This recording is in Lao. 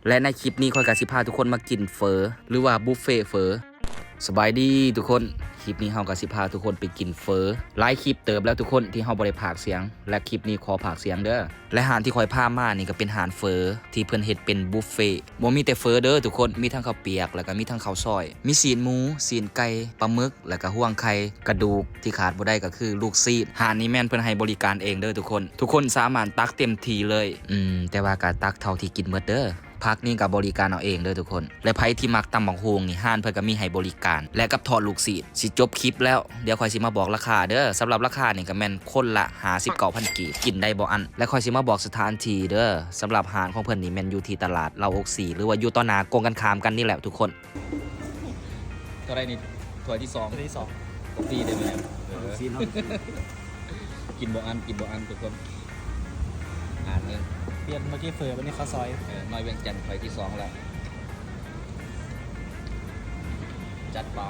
ແລະໃນຄລິບນີ້ຂ້ອຍກໍຊິພາທຸກຄົນມາກິນເຝີ ຫຼືວ່າບຸບເຟເຝີ. ສະບາຍດີທຸກຄົນ, ຄລິບນີ້ເຮົາກໍຊິພາທຸກຄົນໄປກິນເຝີ. ຫຼາຍຄລິບເຕີບແລ້ວທຸກຄົນທີ່ເຮົາບໍ່ໄດ້ພາກສຽງ ແລະຄລິບນີ້ຂໍພາກສຽງເດີ້. ແລະຮ້ານທີ່ຂ້ອຍພາມານີ້ກໍເປັນຮ້ານເຝີທີ່ເພິ່ນເຮັດເປັນບຸບເຟ. ບໍ່ມີແຕ່ເຝີເດີ້ທຸກຄົນ, ມີທັງເຂົ້າປຽກ ແລ້ວກໍມີທັງເຂົ້າຊອຍ, ມີຊີ້ນໝູ, ຊີ້ນໄກ່, ປາໝຶກ ແລ້ວກໍຮວງໄຂ່, ກະດູກ, ທີ່ຂາດບໍ່ໄດ້ກໍຄືລູກຊີ້ນ. ຮ້ານນີ້ແມ່ນເພິ່ນໃຫ້ບໍລິການເອງເດີ້ທຸກຄົນ. ທຸກຄົນສາມາດຕັກເຕັມທີ່ເລີຍ. ອືມ, ແຕ່ວ່າກໍຕັກເທົ່າທີ່ກິນໝົດເດີ້. ຜັກນີ້ກໍບໍລິການເອົາເອງເດີ້ທຸກຄົນ. ແລະໃຜທີ່ມັກຕຳບັກຫຸ່ງນີ້ ຮ້ານເພິ່ນກໍມີໃຫ້ບໍລິການ ແລະກັບທອດລູກຊີ້ນ. ຊິຈົບຄລິບແລ້ວ, ດຽວຂ້ອຍຊິມາບອກລາຄາເດີ້. ສຳລັບລາຄານີ້ກໍແມ່ນຄົນລະຫ້າສິບເກົ້າພັນກີບ, ກິນໄດ້ບໍ່ອັ້ນ. ແລະຂ້ອຍຊິມາບອກສະຖານທີ່ເດີ້. ສຳລັບຮ້ານຂອງເພິ່ນນີ້ແມ່ນຢູ່ທີ່ຕະຫຼາດລາວອົກສີ່ ຫຼືວ່າຢູ່ຕໍ່ໜ້າກົງກັນຂ້າມກັນນີ້ແຫຼະທຸກຄົນ. ເທົ່າໃດນີ້? ຖ້ວຍທີສອງ. ຖ້ວຍທີສອງ. ຂອງພີ່ໄດ້ແມ່ນ. ເອີ ລູກຊີ້ນເຮົາ ກິນບໍ່ອັ້ນ, ກິນບໍ່ອັ້ນທຸກຄົນ. ອາ ເອີ ປ່ຽນເມື່ອກີ້ເຝີ ບັດນີ້ເຂົ້າຊອຍ. ເອີ ນ້ອຍວຽງຈັນ ຖ້ວຍທີສອງແລ້ວ. ຈັດໄປ.